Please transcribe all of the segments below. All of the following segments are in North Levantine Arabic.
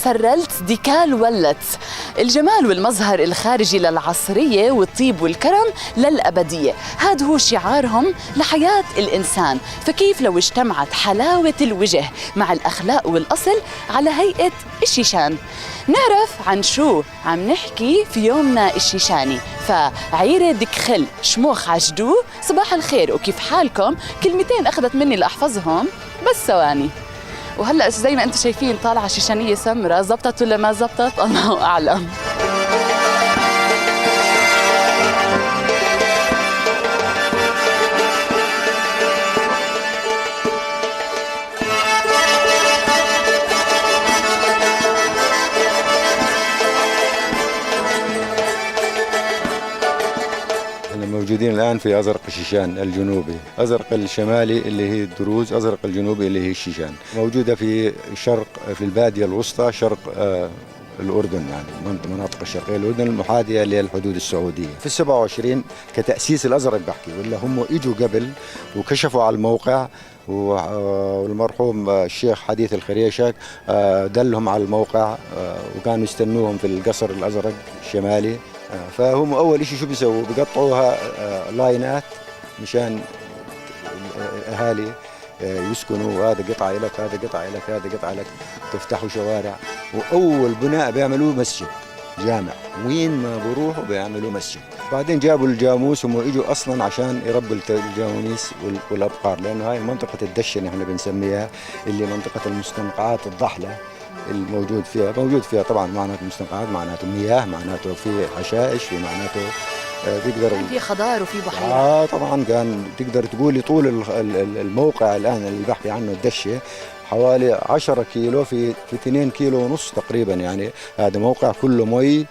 سرلت ديكال ولت. الجمال والمظهر الخارجي للعصرية والطيب والكرم للأبدية، هذا هو شعارهم لحياة الإنسان. فكيف لو اجتمعت حلاوة الوجه مع الأخلاق والأصل على هيئة الشيشان؟ نعرف عن شو عم نحكي في يومنا الشيشاني. فعيرة دكخل شموخ عجدو، صباح الخير وكيف حالكم؟ كلمتين أخذت مني لأحفظهم بس ثواني. وهلا زي ما انتم شايفين طالعه شيشانيه سمراء، زبطت ولا ما زبطت الله اعلم. موجودين الآن في أزرق الشيشان الجنوبي، أزرق الشمالي اللي هي الدروز، أزرق الجنوبي اللي هي الشيشان، موجودة في شرق في البادية الوسطى شرق الأردن، يعني المناطق الشرقية الأردن المحاذية للحدود السعودية. في 27 كتأسيس الأزرق بحكي، ولا هم إجوا قبل وكشفوا على الموقع، والمرحوم الشيخ حديث الخريشك دلهم على الموقع، وكانوا يستنوهم في القصر الأزرق الشمالي. فهم أول شيء شو بيسووا؟ بيقطعوها لاينات مشان الأهالي يسكنوا، وهذا قطعة لك، هذا قطعة لك، هذا قطعة لك، تفتحوا شوارع. وأول بناء بيعملوه مسجد جامع، وين ما بروحوا بيعملوا مسجد. بعدين جابوا الجاموس، هم اجوا اصلا عشان يربوا الجواميس والابقار، لانه هاي منطقة الدشه نحن بنسميها، اللي منطقة المستنقعات الضحله الموجود فيها، موجود فيها طبعا معناته مستنقعات، معناته مياه، معناته في حشائش، في معناته بيقدر في خضار وفي بحيرات. طبعا كان تقدر تقولي طول الموقع الان اللي بحكي عنه الدشه حوالي 10 كيلو في 2 كيلو ونص تقريبا، يعني هذا موقع كله مي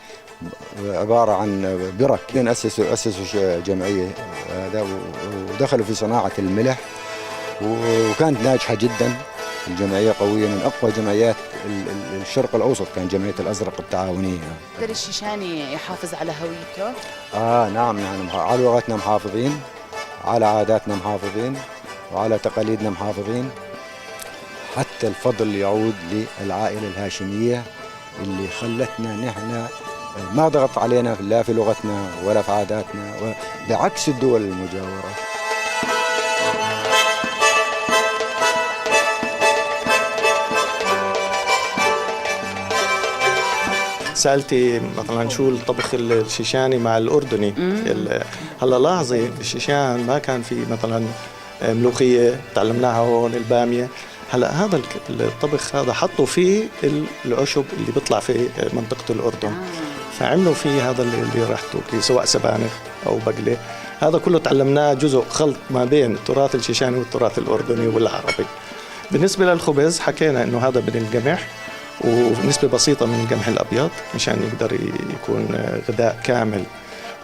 عبارة عن برك. اسسوا جمعية هذا ودخلوا في صناعة الملح، وكانت ناجحة جدا. الجمعية قوية، من اقوى جمعيات الشرق الاوسط كان جمعية الازرق التعاونية. قدر الشيشاني يحافظ على هويته؟ نعم، نحن على لغتنا محافظين، على عاداتنا محافظين، وعلى تقاليدنا محافظين. حتى الفضل يعود للعائلة الهاشمية اللي خلتنا نحن ما ضغط علينا لا في لغتنا ولا في عاداتنا، بعكس الدول المجاورة. سألتي مثلا شو الطبخ الشيشاني مع الأردني. هلا لاحظي الشيشان ما كان في مثلا ملوخية تعلمناها هون، البامية. هلا هذا الطبخ هذا حطوا فيه العشب اللي بيطلع في منطقة الأردن، فعملوا فيه هذا اللي راح تاكليه، سواء سبانخ أو بقلة. هذا كله تعلمناه جزء خلط ما بين التراث الشيشاني والتراث الأردني والعربي. بالنسبة للخبز حكينا إنه هذا من القمح، ونسبة بسيطة من القمح الأبيض مشان يقدر يكون غذاء كامل.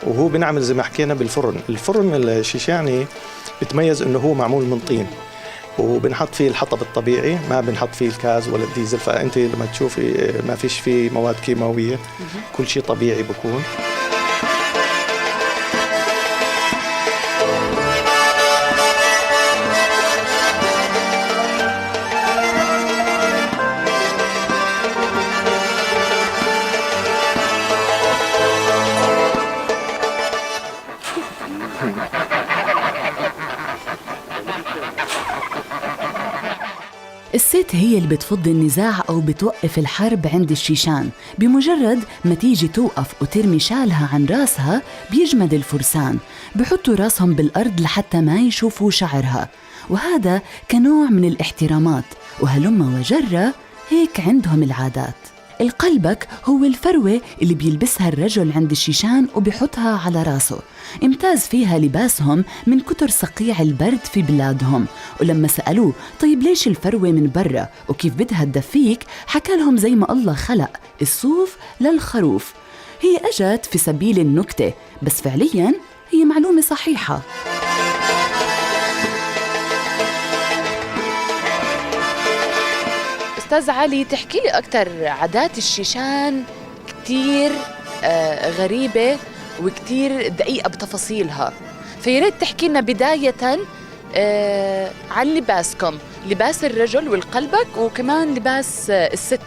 وهو بنعمل زي ما حكينا بالفرن. الفرن الشيشاني بتميز إنه هو معمول من طين، وبنحط فيه الحطب الطبيعي، ما بنحط فيه الكاز ولا الديزل. فأنت لما تشوفي ما فيش فيه مواد كيماوية، كل شيء طبيعي بكون. الست هي اللي بتفض النزاع أو بتوقف الحرب عند الشيشان. بمجرد ما تيجي توقف وترمي شالها عن راسها بيجمد الفرسان، بحطوا راسهم بالأرض لحتى ما يشوفوا شعرها، وهذا كنوع من الاحترامات. وهلم وجرة هيك عندهم العادات. القلبك هو الفروة اللي بيلبسها الرجل عند الشيشان وبيحطها على راسه، امتاز فيها لباسهم من كتر صقيع البرد في بلادهم. ولما سألوه طيب ليش الفروة من برا وكيف بدها تدفيك، حكى لهم زي ما الله خلق الصوف للخروف. هي أجت في سبيل النكتة، بس فعليا هي معلومة صحيحة. أستاذ علي، تحكي لي أكثر. عادات الشيشان كتير غريبة وكتير دقيقة بتفاصيلها، فياريت تحكي لنا بداية عن لباسكم، لباس الرجل والقلبك وكمان لباس الست.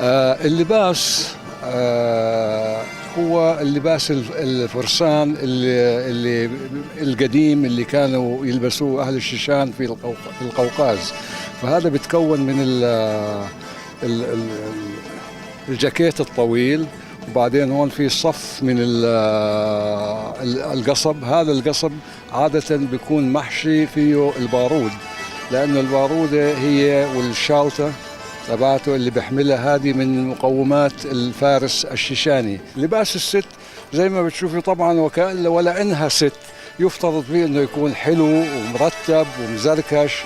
اللباس هو اللباس الفرسان اللي القديم اللي كانوا يلبسوه أهل الشيشان في القوقاز. فهذا بتكون من الجاكيت الطويل، وبعدين هون في صف من القصب. هذا القصب عادة بيكون محشي فيه البارود، لأنه البارودة هي والشالطة تبعته اللي بيحملها هذه من مقومات الفارس الشيشاني. لباس الست زي ما بتشوفي طبعا وكأن ولا إنها ست، يفترض فيه إنه يكون حلو ومرتب ومزركش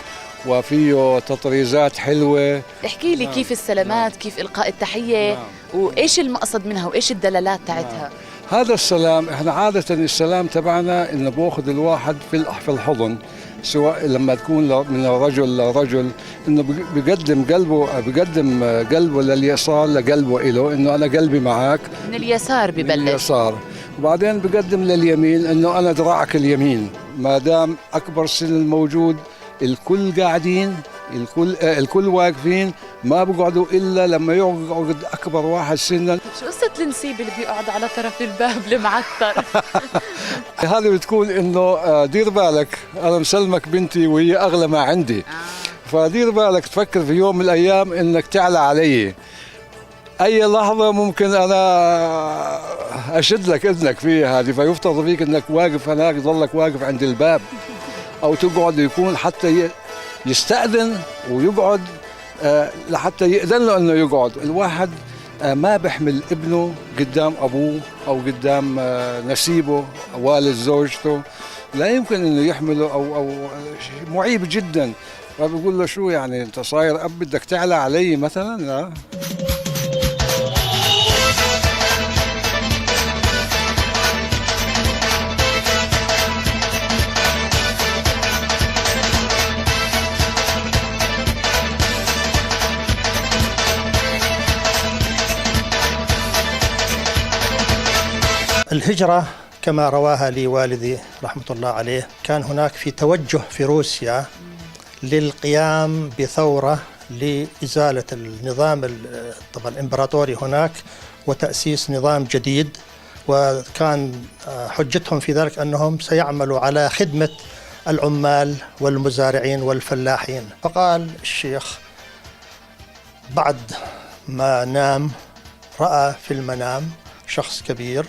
وفيه تطريزات حلوة. احكي لي كيف السلامات، كيف إلقاء التحية، وإيش المقصد منها وإيش الدلالات تاعتها؟ هذا السلام احنا عادة السلام تبعنا انه باخذ الواحد في الحضن، سواء لما تكون من رجل لرجل، انه بيقدم قلبه، بيقدم قلبه لليسار لقلبه إله، انه انا قلبي معك. من اليسار ببلش، من اليسار، وبعدين بقدم لليمين انه انا ذراعك اليمين. ما دام اكبر سن الموجود الكل قاعدين، الكل واقفين، ما بقعدوا الا لما يقعد اكبر واحد سنا. شو قصة النسيب اللي بيقعد على طرف الباب المعتر؟ هذه بتكون انه دير بالك، انا مسلمك بنتي وهي اغلى ما عندي، فدير بالك تفكر في يوم من الايام انك تعلى علي، اي لحظة ممكن انا اشد لك اذنك فيها هذه. فيفترض فيك انك واقف هناك، ضلك واقف عند الباب، او تقعد يكون حتى يستأذن ويقعد لحتى يأذن له انه يقعد. الواحد ما بيحمل ابنه قدام ابوه او قدام نسيبه والد زوجته، لا يمكن انه يحمله او معيب جدا. فبيقول له شو يعني انت صاير اب بدك تعلى علي مثلا؟ لا. الهجرة كما رواها لي والدي رحمة الله عليه، كان هناك في توجه في روسيا للقيام بثورة لإزالة النظام طبعا الإمبراطوري هناك وتأسيس نظام جديد، وكان حجتهم في ذلك أنهم سيعملوا على خدمة العمال والمزارعين والفلاحين. فقال الشيخ بعد ما نام رأى في المنام شخص كبير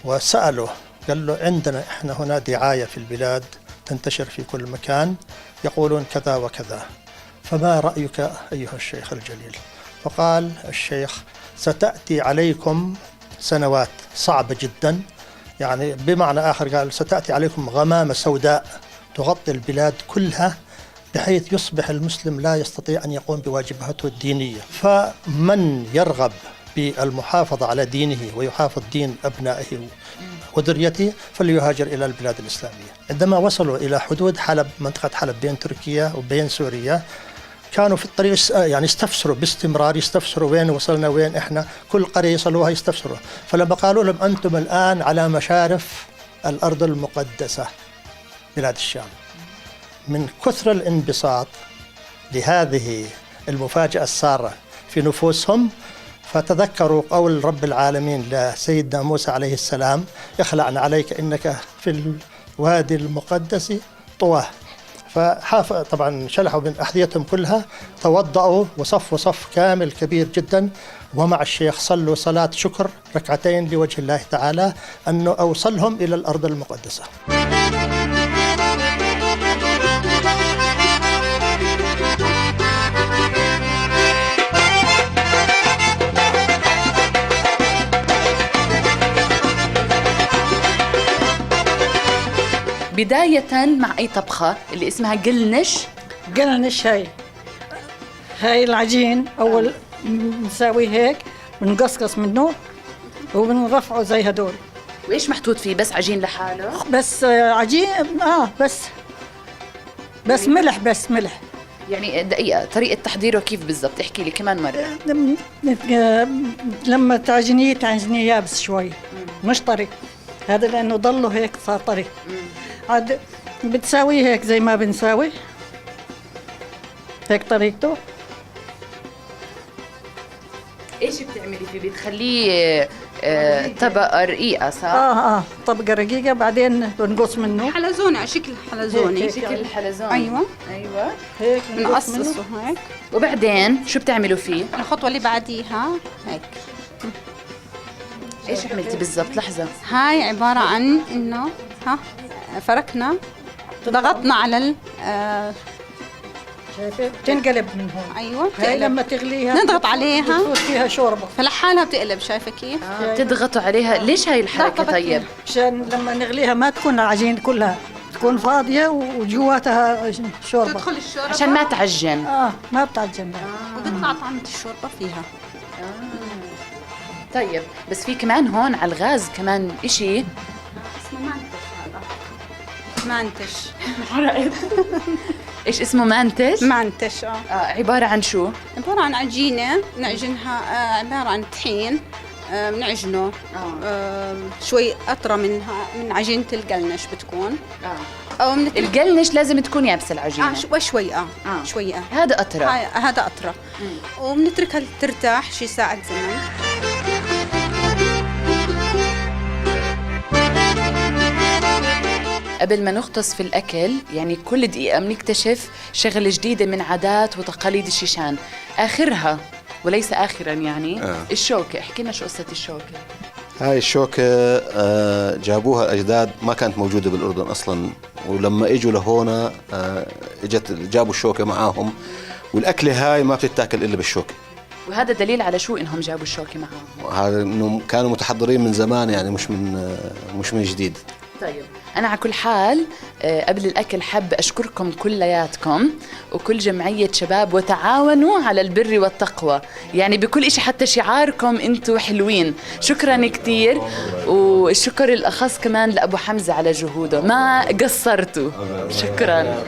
وسأله، قال له عندنا إحنا هنا دعاية في البلاد تنتشر في كل مكان يقولون كذا وكذا، فما رأيك أيها الشيخ الجليل؟ فقال الشيخ ستأتي عليكم سنوات صعبة جدا، يعني بمعنى آخر قال ستأتي عليكم غمامة سوداء تغطي البلاد كلها بحيث يصبح المسلم لا يستطيع أن يقوم بواجباته الدينية، فمن يرغب بالمحافظة على دينه ويحافظ دين أبنائه وذريته فليهاجر إلى البلاد الإسلامية. عندما وصلوا إلى حدود حلب، منطقة حلب بين تركيا وبين سوريا، كانوا في الطريق يعني استفسروا باستمرار، يستفسروا وين وصلنا وين إحنا، كل قرية يصلوها يستفسروا. فلما قالوا لهم أنتم الآن على مشارف الأرض المقدسة بلاد الشام، من كثر الانبساط لهذه المفاجأة السارة في نفوسهم فتذكروا قول رب العالمين لسيدنا موسى عليه السلام اخلعنا عليك إنك في الوادي المقدس طوى. فحاف طبعا شلحوا من أحذيتهم كلها، توضأوا وصفوا صف كامل كبير جدا، ومع الشيخ صلوا صلاة شكر ركعتين لوجه الله تعالى أنه أوصلهم إلى الأرض المقدسة. بداية مع أي طبخة اللي اسمها قلنش؟ قلنش هاي العجين أول نساوي هيك، بنقصقص منه وبنرفعه زي هدول. وإيش محطوط فيه؟ بس عجين لحاله؟ بس عجين، بس ملح، بس ملح. يعني دقيقة، طريقة تحضيره كيف بالضبط؟ احكي لي كمان مرة. لما تعجنيه تعجنيه يابس شوي، مش طري، هذا لأنه ضله هيك صار طري. عاد بتساويه هيك زي ما بنساوي هيك طريقته. ايش بتعملي فيه؟ بتخليه طبقه رقيقه صح؟ اه طبقه رقيقه، بعدين بنقص منه حلزوني، على شكل حلزوني. هيك. شكل حلزون. ايوه. ايوه. هيك بنقص منه. بنقصصه هيك. وبعدين شو بتعملوا فيه؟ الخطوة اللي بعديها هيك. ايش عملتي بالضبط؟ لحظة. هاي عبارة عن انه ها فركنا، ضغطنا على ال شايفه بتنقلب من هون. ايوه هاي بتقلب. لما تغليها نضغط عليها. بتفوت فيها شوربة. فلحالها بتقلب، شايفه كيف؟ بتضغطوا عليها، ليش هاي الحركة ضغطة طيب؟ مشان لما نغليها ما تكون العجين كلها، تكون فاضية وجواتها شوربة. تدخل الشوربة عشان ما تعجن. ما بتعجن. وبيطلع طعمه الشوربة فيها. طيب بس في كمان هون على الغاز كمان اشي اسمه مانتش، هذا مانتش. ايش اسمه؟ مانتش؟ مانتش. عبارة عن شو؟ عبارة عن عجينة نعجنها، عبارة عن طحين، بنعجنه شوي أطرى منها من عجينة القلنش بتكون. أو من القلنش لازم تكون يابسة العجينة. شوي شوي شوي هذا أطرى. هذا أطرى. وبنتركها ترتاح شي ساعة زمن. قبل ما نغطس في الأكل، يعني كل دقيقة بنكتشف شغلة جديدة من عادات وتقاليد الشيشان، آخرها وليس آخرا يعني الشوكة. احكي لنا شو قصة الشوكة. هاي الشوكة جابوها الأجداد، ما كانت موجودة بالأردن أصلا، ولما إجوا لهون إجت جابوا الشوكة معاهم، والأكلة هاي ما بتتاكل إلا بالشوكة. وهذا دليل على شو إنهم جابوا الشوكة معاهم؟ هذا إنه كانوا متحضرين من زمان، يعني مش من جديد. طيب أنا على كل حال قبل الأكل حاب أشكركم كلياتكم وكل جمعية شباب، وتعاونوا على البر والتقوى، يعني بكل إشي حتى شعاركم أنتوا حلوين. شكرا كتير، والشكر الأخص كمان لأبو حمزة على جهوده، ما قصرتوا. شكرا.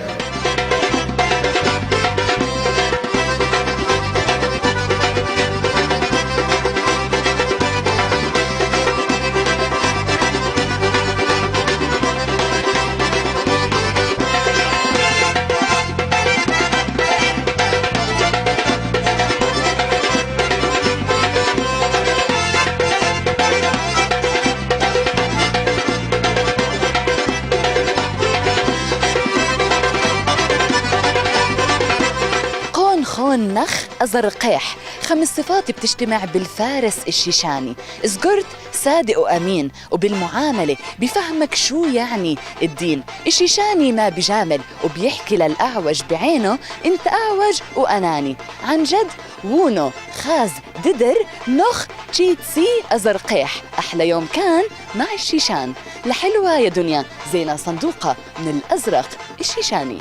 خون نخ أزرقيح، 5 صفات بتجتمع بالفارس الشيشاني. زقرت صادق وأمين، وبالمعاملة بفهمك شو يعني الدين. الشيشاني ما بجامل وبيحكي للأعوج بعينه انت أعوج وأناني. عن جد وونو خاز ددر نخ تشيتسي أزرقيح. أحلى يوم كان مع الشيشان. لحلوة يا دنيا، زينة صندوقة من الأزرق الشيشاني.